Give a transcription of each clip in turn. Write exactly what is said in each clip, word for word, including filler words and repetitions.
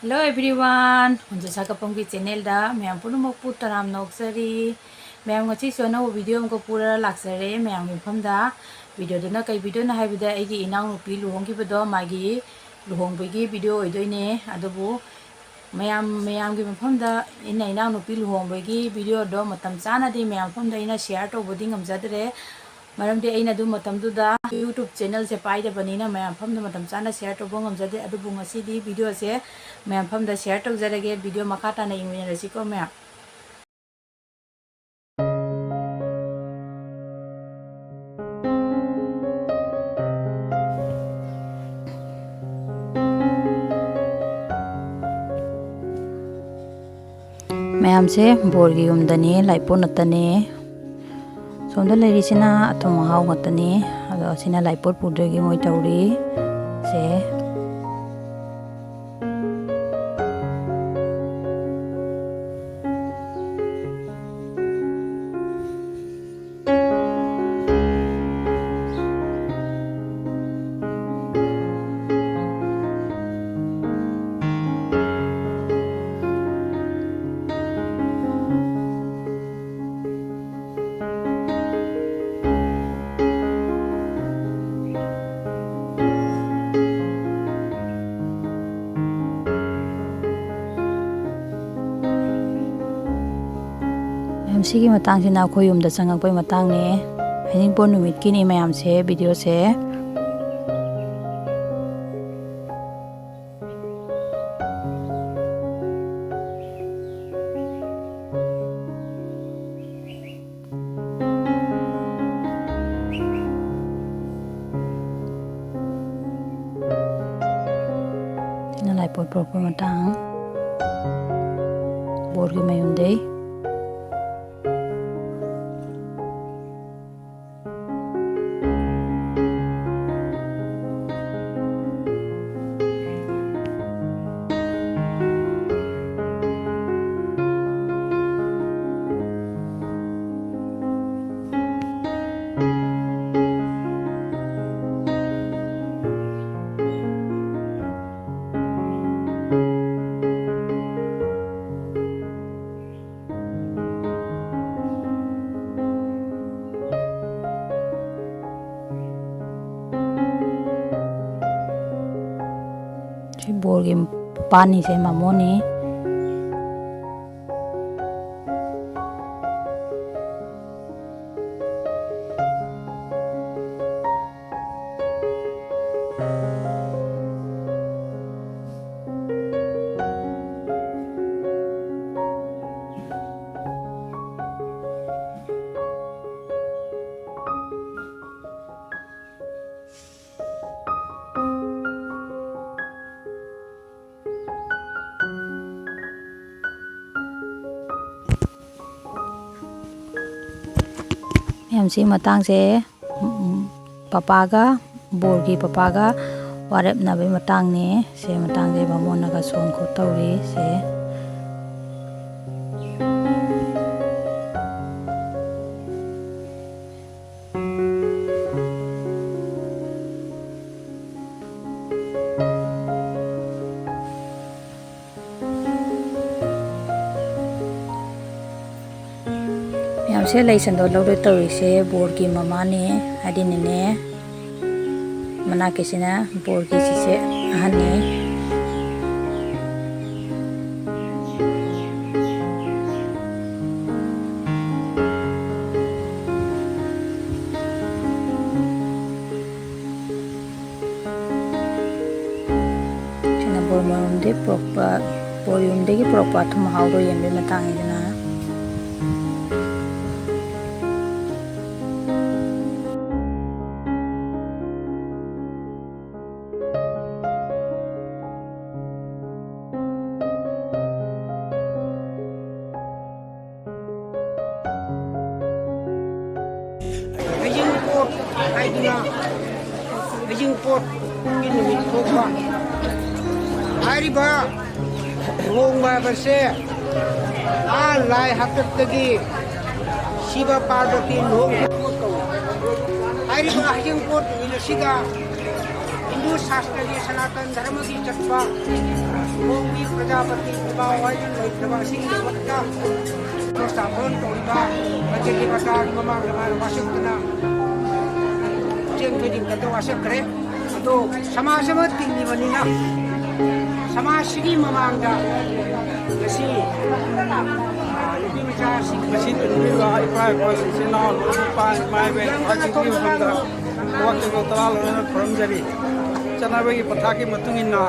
Hello everyone, ꯍꯣꯟꯖ ꯁꯥꯒꯠꯐꯝꯒꯤ channelꯗ ꯃꯌꯥꯝ ꯄꯨꯝꯅꯃꯛꯄꯨ ꯇꯔꯥꯝꯅ ꯑꯣꯛꯆꯔꯤ꯫ ꯃꯌꯥꯝ, ꯉꯁꯤꯁꯨ ꯑꯅꯧꯕ video ꯑꯃꯒ ꯄꯨꯔ ꯂꯥꯛꯆꯔꯦ ꯃꯌꯥꯝꯒꯤ ꯃꯐꯝꯗ꯫ Videoꯗꯨꯅ ꯀꯩ videoꯅꯣ ꯍꯥꯏꯕꯗ, ꯑꯩꯒꯤ ꯏꯅꯥꯎꯅꯨꯄꯤ ꯂꯨꯍꯣꯡꯈꯤꯕꯗꯣ, ꯃꯥꯒꯤ ꯂꯨꯍꯣꯡꯕꯒꯤ video ꯑꯣꯏꯗꯣꯏꯅꯦ꯫ ꯑꯗꯨꯕꯨ ꯃꯌꯥꯝ, ꯃꯌꯥꯝꯒꯤ ꯃꯐꯝꯗ ꯑꯩꯅ ꯏꯅꯥꯎꯅꯨꯄꯤ ꯂꯨꯍꯣꯡꯕꯒꯤ videoꯗꯣ ꯃꯇꯝ ꯆꯥꯅꯗꯤ ꯃꯌꯥꯝ ꯃꯐꯝꯗ ꯑꯩꯅ share ꯇꯧꯕꯗꯤ ꯉꯝꯖꯗ꯭ꯔꯦ꯫ ꯃꯔꯝꯗꯤ ꯑꯩꯅ ꯑꯗꯨ ꯃꯇꯝꯗꯨꯗ YouTube channelꯁꯦ ꯄꯥꯏꯗꯕꯅꯤꯅ ꯃꯌꯥꯝ ꯃꯐꯝꯗ ꯃꯇꯝ ꯆꯥꯅ share ꯇꯧꯕ ꯉꯝꯖꯗꯦ꯫ ꯑꯗꯨꯕꯨ ꯉꯁꯤꯗꯤ videoꯁꯦ ꯃꯌꯥꯝ ꯃꯐꯝꯗ share ꯇꯧꯖꯔꯒꯦ꯫ Video ꯃꯈꯥ ꯇꯥꯅ ꯌꯦꯡꯃꯤꯟꯅꯔꯁꯤꯀꯣ ꯃꯌꯥꯝ꯫ ꯃꯌꯥꯝꯁꯦ ꯕꯣꯔꯒꯤ ꯌꯨꯝꯗꯅꯦ, ꯂꯥꯏꯄꯣꯠ ꯅꯠꯇꯅꯦ꯫ ꯁꯣꯝꯗ ꯂꯩꯔꯤꯁꯤꯅ ꯑꯊꯨꯝ ꯑꯍꯥꯎ ꯉꯥꯛꯇꯅꯤ꯫ ꯑꯗꯣ ꯑꯁꯤꯅ ꯂꯥꯏꯄꯣꯠ ꯄꯨꯗꯣꯏꯒꯤ ꯃꯣꯏ ꯇꯧꯔꯤ ꯁꯦ꯫ ꯃꯌꯥꯝ, ꯁꯤꯒꯤ ꯃꯇꯥꯡꯁꯤꯅ ꯑꯩꯈꯣꯏ ꯌꯨꯝꯗ ꯆꯪꯉꯛꯄꯩ ꯃꯇꯥꯡꯅꯦ꯫ ꯍꯩꯖꯤꯡꯄꯣꯠ ꯅꯨꯃꯤꯠꯀꯤꯅꯤ ꯃꯌꯥꯝꯁꯦ, videoꯁꯦ꯫ ꯁꯤꯅ ꯂꯥꯏꯄꯣꯠ ꯄꯨꯔꯛꯄ ꯃꯇꯥꯡ, ꯕꯣꯔꯒꯤ ꯃꯌꯨꯝꯗꯩ꯫ ꯄꯥꯅꯤꯁꯦ ꯃꯃꯣꯅꯤ꯫ ꯃꯌꯥꯝꯁꯤ ꯃꯇꯥꯡꯁꯦ, ꯎꯝ, ꯄꯄꯥꯒ, ꯕꯣꯔꯒꯤ ꯄꯄꯥꯒ ꯋꯥꯔꯦꯞꯅꯕꯒꯤ ꯃꯇꯥꯡꯅꯦ꯫ ꯁꯦ ꯃꯇꯥꯡꯁꯦ ꯕꯥꯃꯣꯟꯅꯒ ꯁꯣꯟ ꯈꯣꯠ ꯇꯧꯔꯤ꯫ ꯁꯦ꯫ ꯃꯌꯥꯝꯁꯦ ꯂꯩ ꯁꯟꯗꯣꯛ ꯂꯧꯗꯣꯏ ꯇꯧꯔꯤꯁꯦ ꯕꯣꯔꯒꯤ ꯃꯃꯥꯅꯦ, ꯍꯥꯏꯗꯤ ꯅꯦꯅꯦ ꯃꯅꯥꯛꯀꯤꯁꯤꯅ ꯕꯣꯔꯒꯤ ꯆꯤꯆꯦ ꯑꯍꯟꯅꯦ꯫ ꯁꯤꯅ ꯕꯣꯔ ꯃꯌꯨꯝꯗꯒꯤ ꯄꯨꯔꯛꯄ, ꯕꯣꯔ ꯌꯨꯝꯗꯒꯤ ꯄꯨꯔꯛꯄ ꯑꯊꯨꯝ ꯑꯍꯥꯎꯗꯣ ꯌꯦꯟꯕꯒꯤ ꯃꯇꯥꯡꯅꯤꯗꯅ꯫ ꯍꯩꯖꯤꯡꯄꯣꯠ ꯍꯥꯏꯗꯨꯅ ꯍꯩꯖꯤꯡꯄꯣꯠꯀꯤ ꯅꯨꯃꯤꯠ ꯊꯣꯛꯄ ꯍꯥꯏꯔꯤꯕ ꯂꯨꯍꯣꯡꯕ ꯍꯥꯏꯕꯁꯦ ꯑꯥ ꯂꯥꯏ ꯍꯥꯛꯇꯛꯇꯒꯤ ꯁꯤꯕ ꯄꯥꯔꯕꯇꯤ ꯂꯨꯍꯣꯡꯈꯤꯕ ꯑꯃ ꯀꯧꯏ꯫ ꯍꯥꯏꯔꯤꯕ ꯍꯩꯖꯤꯡꯄꯣꯠ ꯅꯨꯃꯤꯠ ꯑꯁꯤꯗ ꯍꯤꯟꯗꯨ ꯁꯥꯁꯇ꯭ꯔꯒꯤ ꯁꯅꯥꯇꯟ ꯙꯔꯃꯒꯤ ꯆꯠꯄ ꯂꯨꯍꯣꯡꯕꯤ ꯄ꯭ꯔꯖꯥꯄꯇꯤ ꯄꯨꯕꯥ ꯍꯥꯏꯗꯨꯅ ꯂꯩꯈ꯭ꯔꯕ ꯑꯁꯤꯒꯤꯗꯃꯛꯇ ꯄ꯭ꯔꯣꯁꯇꯥꯄꯣꯟ ꯇꯧꯔꯤꯕ ꯃꯩꯇꯩꯒꯤ ꯃꯆꯥꯒꯤ ꯃꯃꯥꯡꯗ ꯃꯥꯅ ꯋꯥꯁꯛꯇꯅ ꯄꯨꯛꯆꯦꯜ ꯊꯣꯏꯗꯤꯡ ꯀꯟꯗ ꯋꯥꯁꯛꯈ꯭ꯔꯦ꯫ ꯑꯗꯣ ꯁꯃꯥꯖ ꯑꯃ ꯇꯤꯡꯂꯤꯕꯅꯤꯅ ꯁꯃꯥꯖꯁꯤꯒꯤ ꯃꯃꯥꯡꯗ ꯉꯁꯤ, ꯑ, ꯅꯨꯄꯤ ꯃꯆꯥꯁꯤꯡ ꯃꯁꯤ ꯇꯨꯡꯕꯤꯕ ꯏꯄꯥ ꯏꯄꯨ ꯏꯆꯤꯟ ꯏꯅꯥꯎ ꯅꯨꯄꯥ ꯏꯃꯥ ꯏꯕꯦꯟ ꯏꯄꯥꯁꯤꯡꯒꯤ ꯃꯐꯝꯗ ꯋꯥꯀꯤꯡ ꯇꯔꯥ ꯂꯣꯏꯅꯅ ꯈꯨꯔꯨꯝꯖꯔꯤ꯫ ꯆꯠꯅꯕꯒꯤ ꯄꯊꯥꯞꯀꯤ ꯃꯇꯨꯡ ꯏꯟꯅ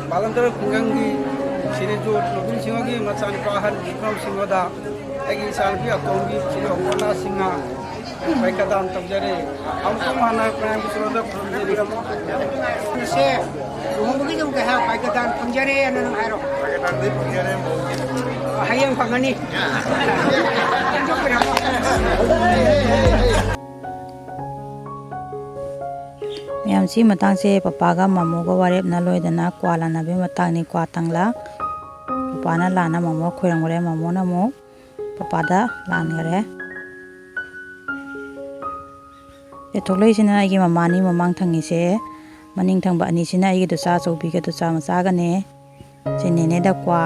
ꯄꯥꯂꯟꯇꯔ ꯈꯨꯡꯒꯪꯒꯤ ꯁꯤꯔꯤꯖꯣꯠ ꯅꯣꯡꯊꯤꯟ ꯁꯤꯡꯍꯒꯤ ꯃꯆꯥꯅꯨꯄꯥ ꯑꯍꯟ ꯏꯕꯨꯡꯉꯣꯁꯤꯡ ꯑꯗ ꯑꯩꯒꯤ ꯏꯆꯥꯅꯨꯄꯤ ꯑꯇꯣꯝꯕꯤ ꯁꯤꯔꯣ ꯃꯣꯅꯥ ꯁꯤꯡꯍ ꯄꯩꯀꯥ ꯗꯥꯟ ꯇꯧꯖꯔꯦ꯫ ꯑꯃꯨꯛꯀ ꯍꯟꯅ ꯃꯌꯥꯝꯒꯤ ꯆꯨꯔꯣꯟꯗ ꯈꯨꯔꯨꯝꯖꯔꯤ꯫ ꯁꯦ, ꯂꯨꯍꯣꯡꯕꯒꯤꯗꯃꯛꯇ ꯍꯥꯏꯔꯣ, ꯄꯩꯀꯥ ꯗꯥꯟ ꯐꯪꯖꯔꯦ ꯑꯅ ꯑꯗꯨꯝ ꯍꯥꯏꯔꯣ꯫ ꯄꯩꯀꯥ ꯗꯥꯟꯗꯤ ꯐꯪꯖꯔꯦ, ꯃꯧꯒꯤ꯫ ꯍꯌꯦꯡ ꯐꯪꯒꯅꯤ꯫ ꯐꯣꯡꯗꯣꯛꯄꯤꯔꯝꯃꯣ꯫ ꯃꯌꯥꯝ, ꯁꯤ ꯃꯇꯥꯡꯁꯦ ꯄꯄꯥꯒ ꯃꯃꯣꯒ ꯋꯥꯔꯦꯞꯅ ꯂꯣꯏꯗꯅ ꯀ꯭ꯋꯥ ꯂꯥꯟꯅꯕꯒꯤ ꯃꯇꯥꯡꯅꯤ, ꯀ꯭ꯋꯥ ꯇꯪꯂꯥ꯫ ꯄꯄꯥꯅ ꯂꯥꯟꯅ ꯃꯃꯣ ꯈꯣꯏꯔꯝꯈ꯭ꯔꯦ, ꯃꯃꯣꯅ ꯑꯃꯨꯛ ꯄꯄꯥꯗ ꯂꯥꯟꯈ꯭ꯔꯦ꯫ ꯁꯦ ꯊꯣꯛꯂꯛꯏꯁꯤꯅ ꯑꯩꯒꯤ ꯃꯃꯥꯅꯤ, ꯃꯃꯥꯡ ꯊꯪꯉꯤꯁꯦ, ꯃꯅꯤꯡ ꯊꯪꯕ ꯑꯅꯤꯁꯤꯅ ꯑꯩꯒꯤ ꯗꯨꯆꯥ ꯑꯆꯧꯕꯤꯒ ꯗꯨꯆꯥ ꯃꯆꯥꯒꯅꯦ꯫ ꯁꯦ ꯅꯦꯅꯦꯗ ꯀ꯭ꯋꯥ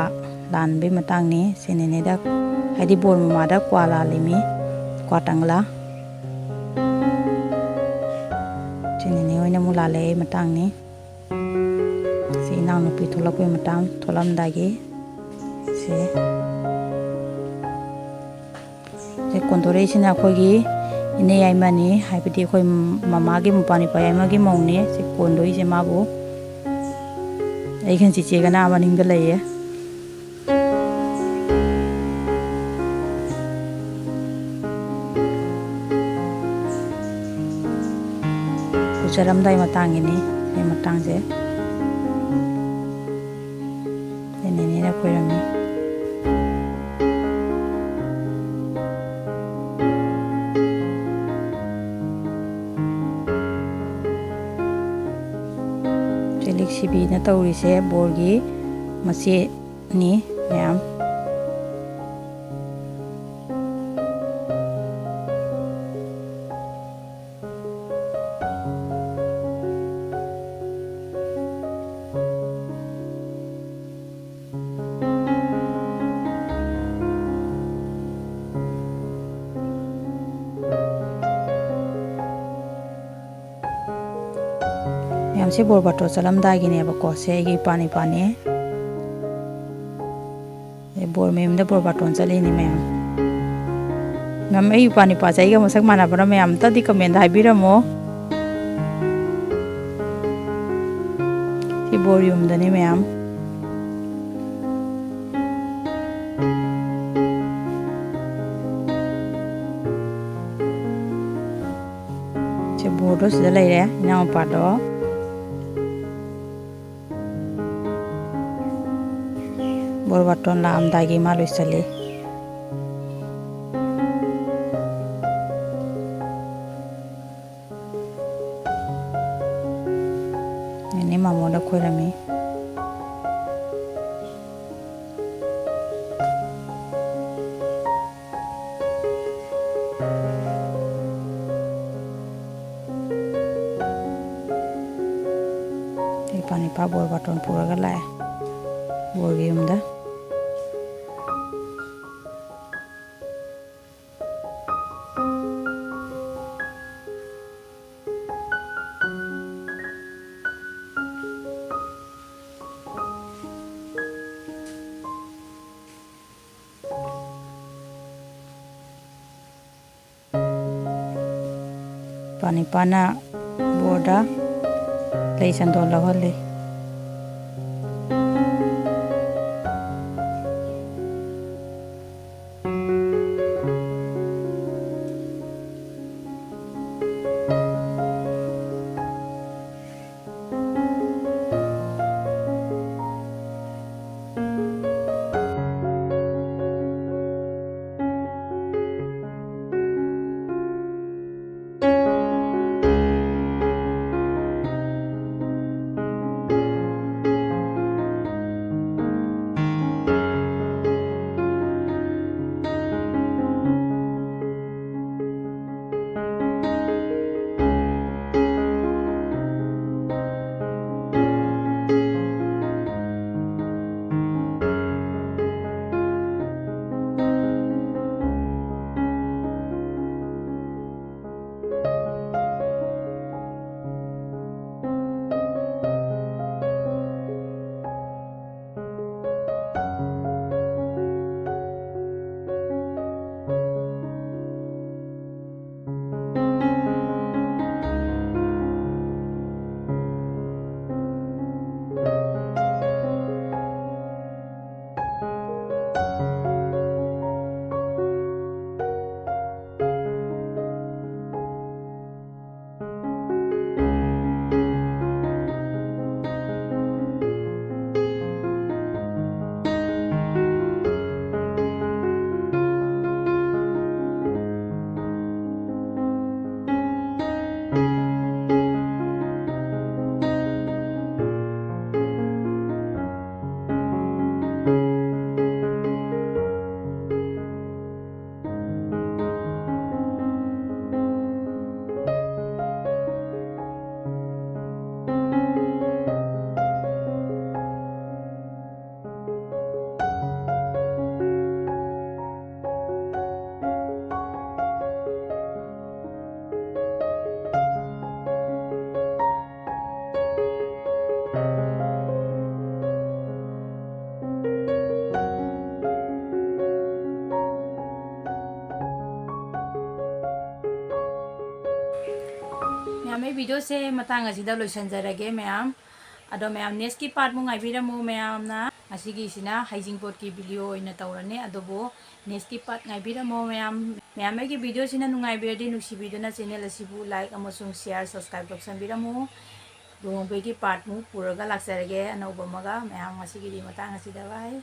ꯂꯥꯟꯕꯒꯤ ꯃꯇꯥꯡꯅꯤ꯫ ꯁꯦ ꯅꯦꯅꯦꯗ, ꯍꯥꯏꯗꯤ ꯕꯣꯔ ꯃꯃꯥꯗ ꯀ꯭ꯋꯥ ꯂꯥꯜꯂꯤꯃꯤ, ꯀ꯭ꯋꯥ ꯇꯪꯂꯥ꯫ ꯁꯦ ꯅꯦꯅꯦ ꯍꯣꯏꯅ ꯑꯃꯨꯛ ꯂꯥꯜꯂꯛꯏ ꯃꯇꯥꯡꯅꯤ꯫ ꯁꯤ ꯏꯅꯥꯎꯅꯨꯄꯤ ꯊꯣꯛꯂꯛꯄꯩ ꯃꯇꯥꯡ, ꯊꯣꯛꯂꯝꯗꯥꯏꯒꯤ꯫ ꯁꯤ, ꯁꯤ ꯀꯣꯟꯊꯣꯔꯛꯏꯁꯤꯅ ꯑꯩꯈꯣꯏꯒꯤ ꯏꯅꯦ ꯌꯥꯏꯃꯅꯤ, ꯍꯥꯏꯕꯗꯤ ꯑꯩꯈꯣꯏ ꯃꯃꯥꯒꯤ ꯃꯄꯥ ꯅꯤꯄꯥ ꯌꯥꯏꯃꯒꯤ ꯃꯧꯅꯤ꯫ ꯁꯤ ꯀꯣꯟꯗꯣꯛꯏꯁꯦ ꯃꯥꯕꯨ꯫ ꯑꯩꯒꯤ ꯆꯤꯆꯦꯒꯅ ꯑꯥ ꯃꯅꯤꯡꯗ ꯂꯩꯌꯦ꯫ ꯂꯨꯖꯔꯝꯗꯥꯏ ꯃꯇꯥꯡꯒꯤꯅꯤ ꯁꯤ ꯃꯇꯥꯡꯁꯦ꯫ ꯁꯤ ꯅꯦꯅꯦꯅ ꯈꯣꯏꯔꯝꯃꯤ꯫ ꯁꯤ ꯂꯤꯛꯁꯤꯕꯤꯅ ꯇꯧꯔꯤꯁꯦ ꯕꯣꯔꯒꯤ ꯃꯆꯦꯅꯤ ꯃꯌꯥꯝ꯫ ꯁꯤ ꯕꯣꯔ ꯕꯥꯇꯣꯟ ꯆꯠꯂꯝꯗꯥꯏꯒꯤꯅꯦꯕꯀꯣ꯫ ꯁꯦ ꯑꯩꯒꯤ ꯏꯄꯥꯟ ꯏꯄꯥꯅꯦ꯫ ꯑꯗꯩ ꯕꯣꯔ ꯃꯌꯨꯝꯗ ꯕꯣꯔ ꯕꯥꯇꯣꯟ ꯆꯠꯂꯤꯅꯦ ꯃꯌꯥꯝ꯫ ꯃꯌꯥꯝ, ꯑꯩ ꯏꯄꯥꯟ ꯏꯄꯥꯁꯦ ꯑꯩꯒ ꯃꯁꯛ ꯃꯥꯟꯅꯕ꯭ꯔꯥ? ꯃꯌꯥꯝ ꯑꯝꯇꯗꯤ comment ꯍꯥꯏꯕꯤꯔꯝꯃꯣ꯫ ꯁꯤ ꯕꯣꯔ ꯌꯨꯝꯗꯅꯦ ꯃꯌꯥꯝ꯫ ꯁꯦ ꯕꯣꯔꯗꯣ ꯁꯤꯗ ꯂꯩꯔꯦ, ꯏꯅꯥꯎꯄꯥꯗꯣ꯫ ꯕꯣꯔ ꯕꯥꯇꯣꯟ ꯂꯥꯛꯑꯝꯗꯥꯏꯒꯤ ꯃꯥ ꯂꯣꯏꯁꯜꯂꯤ꯫ ꯅꯦꯅꯦ ꯃꯥꯃꯣꯗ ꯈꯣꯏꯔꯝꯃꯤ꯫ ꯏꯄꯥ ꯅꯤꯄꯥ ꯕꯣꯔ ꯕꯥꯇꯣꯟ ꯄꯨꯔꯒ ꯂꯥꯛꯑꯦ ꯕꯣꯔꯒꯤ ꯌꯨꯝꯗ꯫ ꯄꯥꯅꯤꯄꯥꯅ ꯕꯣꯔꯗ ꯂꯩ ꯆꯟꯗꯣꯟ ꯂꯧꯍꯜꯂꯤ꯫ Videoꯁꯦ ꯃꯇꯥꯡ ꯑꯁꯤꯗ ꯂꯣꯏꯁꯤꯟꯖꯔꯒꯦ ꯃꯌꯥꯝ꯫ ꯑꯗꯣ ꯃꯌꯥꯝ, next ꯀꯤ part ꯃꯨꯛ ꯉꯥꯏꯕꯤꯔꯝꯃꯨ ꯃꯌꯥꯝꯅ꯫ ꯉꯁꯤꯒꯤꯁꯤꯅ ꯍꯩꯖꯤꯡꯄꯣꯠꯀꯤ video ꯑꯣꯏꯅ ꯇꯧꯔꯅꯤ, ꯑꯗꯨꯕꯨ next ꯀꯤ part ꯉꯥꯏꯕꯤꯔꯝꯃꯣ ꯃꯌꯥꯝ꯫ ꯃꯌꯥꯝ, ꯑꯩꯒꯤ videoꯁꯤꯅ ꯅꯨꯡꯉꯥꯏꯕꯤꯔꯗꯤ ꯅꯨꯡꯁꯤꯕꯤꯗꯨꯅ channel ꯑꯁꯤꯕꯨ like ꯑꯃꯁꯨꯡ share, subscribe ꯇꯧꯁꯟꯕꯤꯔꯝꯃꯨ꯫ ꯂꯨꯍꯣꯡꯕꯒꯤ part ꯃꯨꯛ ꯄꯨꯔꯒ ꯂꯥꯛꯆꯔꯒꯦ ꯑꯅꯧꯕ ꯑꯃꯒ꯫ ꯃꯌꯥꯝ, ꯉꯁꯤꯒꯤꯗꯤ ꯃꯇꯥꯡ ꯑꯁꯤꯗ bye꯫